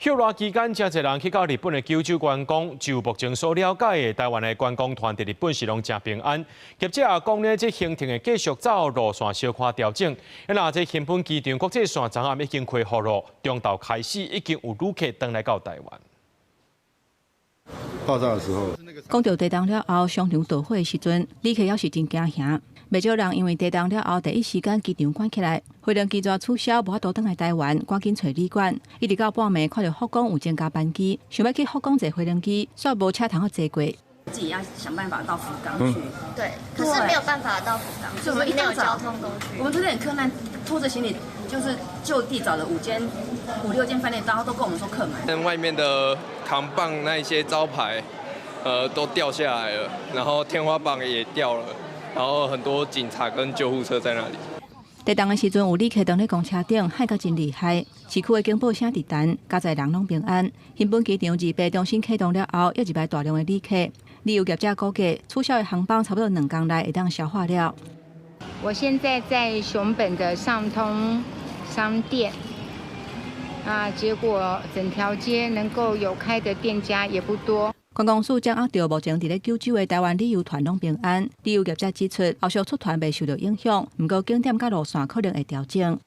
歇熱期間，誠濟人去到日本的九州觀光。就目前所了解的，台灣的觀光團佇日本是攏誠平安。業者也講呢，這行程會繼續照路線小可調整。若這熊本機場國際線昨暗已經開復囉，中晝開始已經有旅客轉來到台灣。爆炸的時候，講著地動了後，商場著火的時陣，旅客猶是真驚嚇。袂少人因為地動了後，第一時間機場關起來，飛行機煞取消，無法度轉來台灣，趕緊揣旅館。一直到半暝，看著福岡有增加班機，想欲去福岡坐飛行機，煞無車通好坐過。自己要想辦法到福岡去。對，可是沒有辦法到福岡，所以我們一沒有大早交通工具。我們昨天很克難，拖着行李，就是就地找了五間、五六間飯店，然後都跟我們說客滿。外面的扛棒那一些招牌，都掉下來了，然後天花板也掉了，然後很多警察跟救護車在那裡。地動的時陣，有旅客當咧公車頂，嚇甲真厲害。市區的警報聲直彈，佳哉人攏平安。熊本機場28重新啟動了後，猶入來大量的旅客。旅遊業者估計，取消的航班差不多2工內會當消化了。我現在在熊本的上通商店，啊，結果整條街能夠有開的店家也不多。觀光署掌握著目前佇咧九州的台灣旅遊團攏平安。旅遊業者指出，後續出團袂受著影響，毋過景點佮路線可能會調整。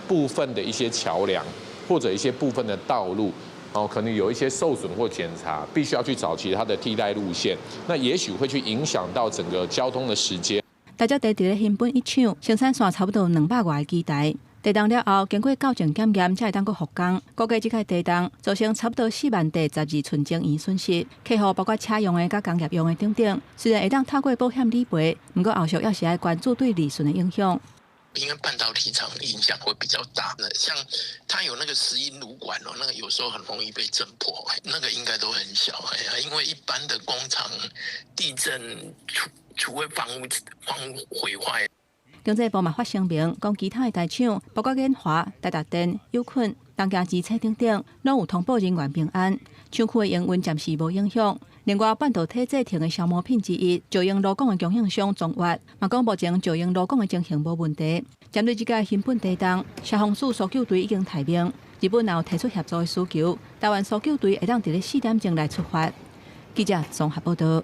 部分的一些橋梁或者一些部分的道路，哦，可能有一些受損或檢查，必須要去找其他的替代路線，那也許會去影響到整個交通的時間。大家佇咧熊本一廠生產線差不多200外个機台。地動了後，經過校正檢驗，才會當閣復工。估計這個地動造成差不多4萬塊12寸晶圓損失，客戶包括車用的佮工業用的等等。雖然會當透過保險理賠，毋過後續猶是愛關注對利潤的影響。因為半導體廠影響會比較大，像它有那個石英爐管哦，那個有時候很容易被震破，那個應該都很小，哎呀，因為一般的工廠地震除非房屋毀壞。經濟部嘛發聲明，講其他的大廠，包括研華、台達電、友坤、東京機車等等，攏有通報人員平安，廠區的營運暫時無影響。另外，半導體製程的消耗品之一，石英鋁鋼的供應商中越，嘛講目前石英鋁鋼的情形無問題。針對這個熊本地動，消防署搜救隊已經待命，日本也有提出協助的需求，台灣搜救隊會當佇咧4點鐘來出發。記者綜合報導。